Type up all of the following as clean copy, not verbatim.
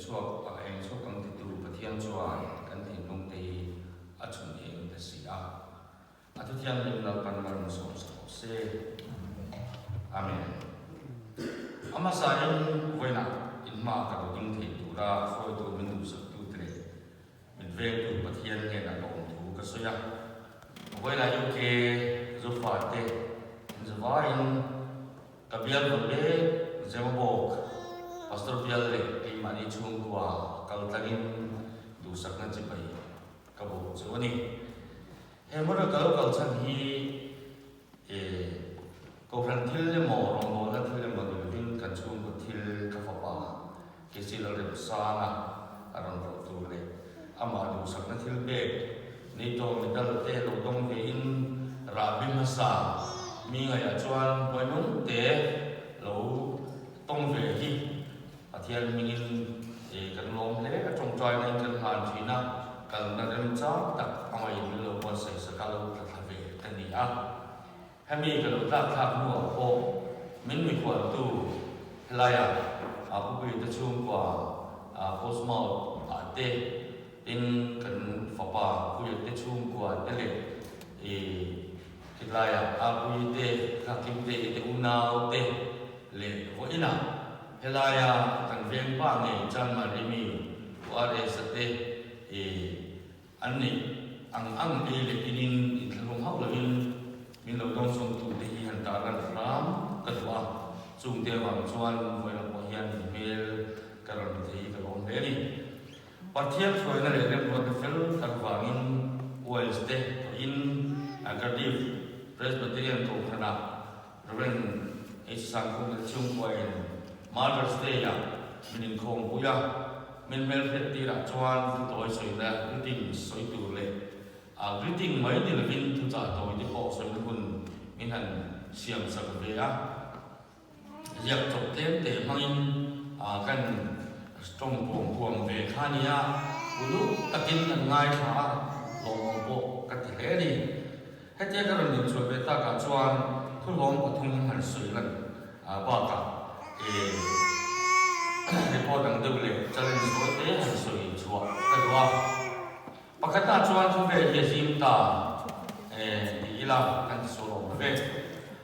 chhuak a eng chhuak ang titu Pathian chuan kan thinlungte hi a chhun eng ta si a. A thuthianghlim Lalpan mal min sawm sak rawh se. Amen. A hmasain vawiinah in hma ka lo ding thei tura hruaitu min duhsaktute leh min vengtu Pathian hnenah ka awm thu ka sawi a. Vawiinah UK Zofate in zavaiin ka bial vawn mek Zemabawk Pastor bial leh keimahni chhungkua kal tlangin duhsakna chibai ka bawk chu a ni. He hmuna ka lo kal chhan hi Kohhran thil emaw rawngbawlna thil emaw ni lovin kan chhungkaw thil ka fapa Kesi Lalremsanga a rawn rawh tur leh amah duhsakna thil pek NATO medal te lo dawng vein rahbi hmasa mi ngaihah chuan hnuaihnung te lo tawng ve hi Pathian hmingin kan lawm hle a, tawngtaina in kan hlan thin a, kalna remchang tak amah in min lo buatsaih sak a, lo tla thla ve ka ni a. Hemi ka lo tlak thlak hnuah pawh min mikhualtu helaia a pupui te chhungkua Postmouth ah te, tin kan fapa Puia te chhungkua te leh khitlaia a pui te, Thakimte i te unau te leh vawiinah Helaia kan veng pa ngei Chanmari mi Pu RS-a te i an neih ang ang ei leh inin inthlahlung hauh lovin min lo dawngsawmtu te hi han tarlan hram ka duh a, chungte avang chuan vawilah pawh hian hmel ka rawn hmu thei hi ka lawm hle a ni. Pathian hruaina leh remruatna fel tak vangin Wales te pawhin Cardiff Presbyterian Kohhranah Rev. H. Sangkhum te chhungkuain Mother's Day-ah min inkhawmpui a, min hmelhriat tirah chuan thutawi sawina greeting sawi tur leh a greeting mai ni lovin thuchah tawi te pawh sawina hun min han siam sak ve a. Ziak chawp tlem te hmangin kan tawng puam puam ve kha nia, uluk takin an ngaithla a, lawmawm pawh ka ti hle a ni. Hetia ka rawn inchhuah ve takah chuan thuhlawm pathum han sawi lan bakah report ang deuh leh challenge sawi te han sawi chhuah ka duh a. Pakhatah chuan khawvel hi a zim ta ti ila kan ti sual awm lo ve.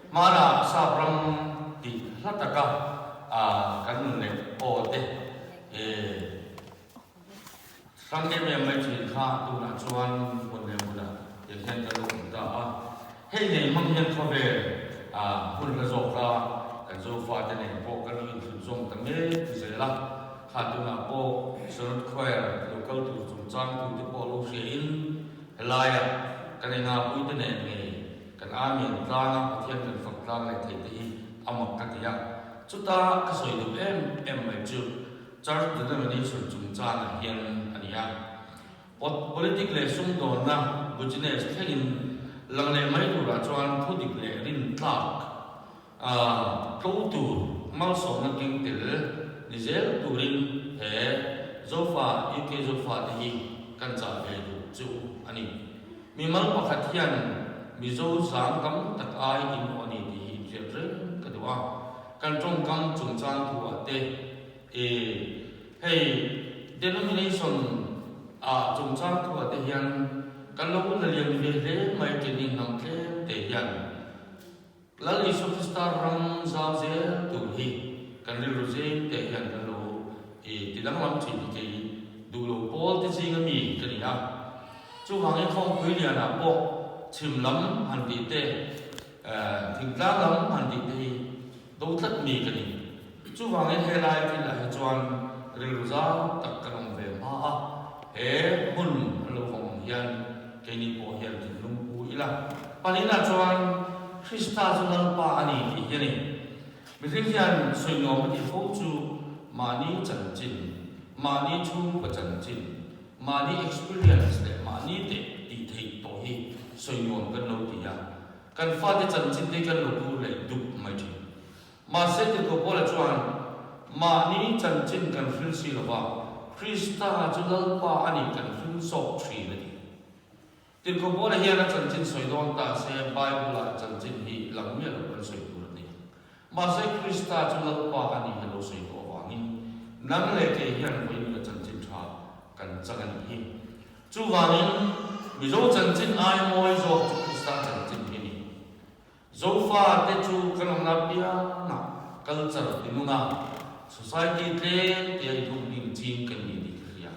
Hmanah sap ram tih hla taka kan nun leh aw te Hrang em em mai thin kha tunah chuan hmun leh hmunah tiang hian kan lo awm ta a. Hei nei hmang hian khawvel hun hla zawka kan Zofa te nen pawh kan lo inthlun zawm ta mek zel a. Kha tunah pawh Synod Choir lo kal tur chungchang tute pawh lo hriain helaiah kan engapui te nen ngei kan Amen tlanga Pathian kan fak tlang leh theih te hi a mak ka ti a. Chuta ka sawi duh em em mai chu Church denomination chungchangah hian a ni a. Politic leh sumdawnna, business, thlengin lang leh mai turah chuan thu dik leh rintlak tlo tur malsawmna keng tel ni zel turin he Zofa, UK Zofa te hi kan chah ve duh chu a ni. Mimal pakhat hian Mizo zang tam tak ai in aw a ni tih hi inhriat reng ka duh a. Kan tawngkam chungchang thuah te e hei denomination ah chungchang thuah te hian kan lo la lian ve hle mai keini hnam tlem te hian Lal Isua Krista ram zau zel tur hi kan rilru zeng te hian kan lo e ti danglam thin hi kei duh lo pawl te zinga mi ka ni a. Chuvangin khawngpui lianah pawh chhim lam han tih te Thingtlang lam han tih te hi do tlat mi ka ni. Chuvangin helai thilah hi chuan rilru zau tak kan awm ve hma a, he hmun an lo vawng ang hian keini pawh hian thinlung pu ila. Pahnihna chuan Krista chu Lalpa a ni tih hi a ni. Mihring hian sawi nuam a tih fo chu mahni chanchin, mahni chhungkaw chanchin, Mahni experience leh mahni teh tih theih tawh hi sawi nuam kan lo ti a, kan fate chanchin te kan lo phur leh dup mai thin. Mahse Tito Paula chuan mahni chanchin kan hril si lova, Krista chu Lalpa a nih kan hril zawk thin a ti. Tito Paula hian a chanchin sawi dawn ta se Bible-ah chanchin hi lang miah lo kan sawi tur a ni. Mahse Krista chu Lalpa a nih hi lo sawi tawh avangin nang leh kei hian vawiin. kan chang a nih hi. Chuvangin Mizo chanchin ai mawi zawk chu Krista chanchin hi a ni. Zofa te chu kan awmna piangah culture tinunga society tlem tia inhung bing ching kan ni tih ka hria.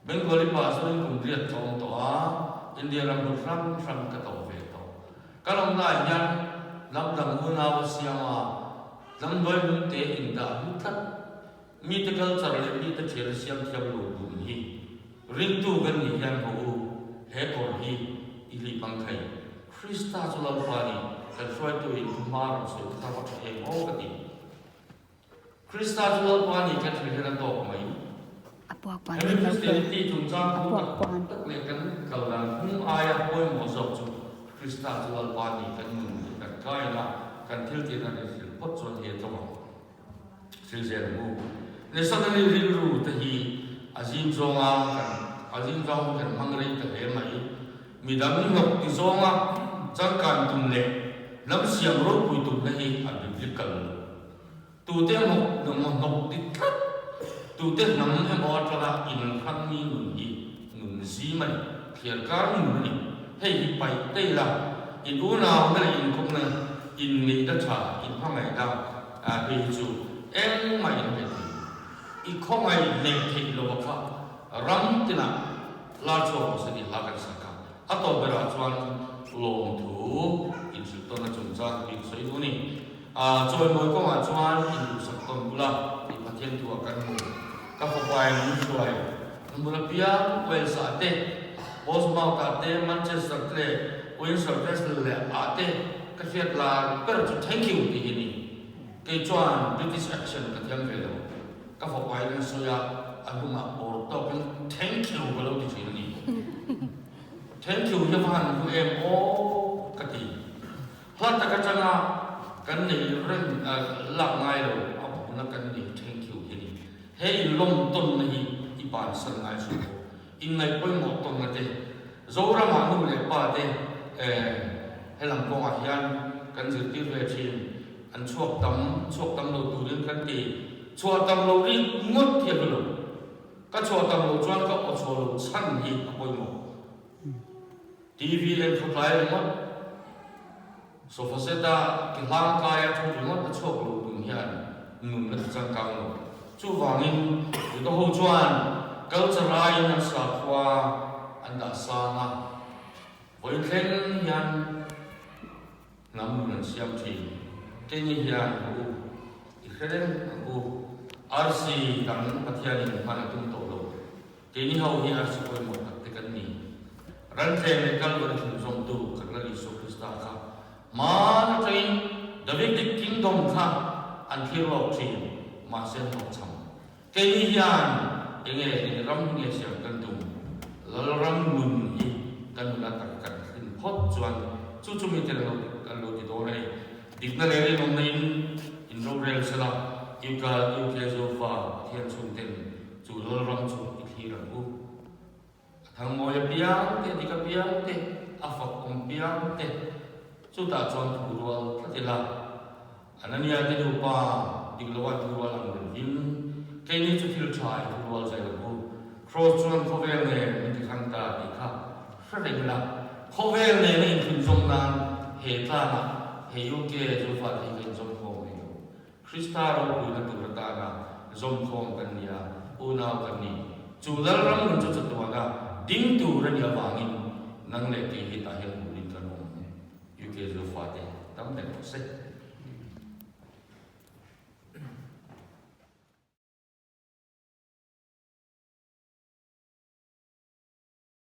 Bengali pa chuan kum riat ka awm tawh a, India ram hmun hrang hrang ka tawh ve tawh. Kan awmnaah hian hnam dang unau a siam a, hnam hnuai hnung te indah hlu tlat. Mite culture leh mite thian a siam thiam lo dun hi ringtu kan nih hian haw u, he kawr hi i hlip ang thei. Krista chu Lalpa ni, kan hruaitu in thu hma rawn sawi kha va tha em aw ka ti. Krista chu Lalpa ni kan hrilh hian a tawk mai. A puak puan Hemi kan lo hlei. Christianity chungchang A thu puak tak puan. tak leh kan kal dan hmung aia pawimawh zawk chu Krista chu Lalpa ni kan nun leh kan kaina kan thil tihna leh thil phawt chuan hi a tlawm ang. Thil zel ang u. Nationally rilru te hi a zim zawnga kan a zim zawng kan hmang rei ta hle mai. Midang hnawk ti zawnga changkan tum leh hnam siam ropui tumna hi a biblical lo. Tute emaw hnawk ti tlat, tute hnam emaw atanga inhrangmi nun hi nun zim a ni, thliarkar nun a ni. Hei hi paih daih la, in unauna leh inkawmna, inngeihna tha, inhmangaihna, A hei hi chu engmah in hne thei lo. I khawngaih hneh theih lo a kha ram tinah lar chhuak rawh se tih hla kan sak a. A tawp berah chuan lawmthu inhrilh tawn a chungchang bik sawi duh a ni. A chawimawi kawngah chuan induhsak tawn bula tih Pathian thu ah kan hmu. Ka fapa in min hruai hmun apiang Wales ah te, Portsmouth ah te, Manchester te leh Windsor Castle leh ah te ka hriat lar ber chu thank you tih hi a ni. Kei chuan British accent ka thiam ve lo. Ka fapa in an sawi a, a hnungah awr tawkin thank you ka lo ti thin a ni. Thank you hi a va han hlu em aw ka ti. Hla tak atanga kan nei reng lak ngai lo a bukna kan nei thank you hi a ni. He inlawm tawnna hi i bansan ngai suh aw. Inngaih pawimawh tawnna te, Zoramah nu leh pa te helam kawngah hian kan zirtir ve thin. An chhuak tam, chhuak tam lo turin kan ti. Chhuah tam lo rik ngawt hi a hlu lo. Ka chhuah tam lo chuan ka aw chhuah lo chhan hi a pawimawh. TV en khawtlai ringawt, sofa set a ki hlang kai a thu ringawt a chhuak lo dun hian nun a ti changkang lo. Chuvangin Juda ho chuan culture aiin an sakhua an dah sang a, vawi thleng hian hnam nun an siam thin. Keini hian ka u i hre reng ang u, RC dang Pathianin hman a tum tawh lo. Keini ho hi arsi pawimawh tak te kan ni. Rantleng leh Kalvari thlunzawmtu kan Lal Isua Krista kha hmaan atangin Davidic Kingdom kha an thlir lawk thin, mahse an hlawhchham. Keini hian enge eng ram hi nge siam kan tum? Lalram nun hi kan nuna tak kan thlin phawt chuan chu chu mite an lo an lo ti dawn a ni. Dikna leh rinawmna in in rorel sela, Ukal, UK Zofa, Pathian chhungten Chu Lalram chu i thlir ang u. A thangmawi apiang te, dik apiang te, a fak awm piang te, chutah chuan thu rual tlat ila. Anania te nupa dik loa thu rual ang lovin, keini chu thil tha i thu rual zel ang u. Kraws chuan khawvel nen min ti hrang ta tih kha hre reng ila. Khawvel nena inthlunzawm nan he tlangah he UK Zofate hi ka inzawm khawm rih lo. Krista ropuina tur atana zawmkhawm kan ni a, unau kan ni. Chu Lalram nun chu chatuana ding tur a nih avangin nang leh kei hi tah hian hurin kan awm. UK Zofate tam leh rawh se.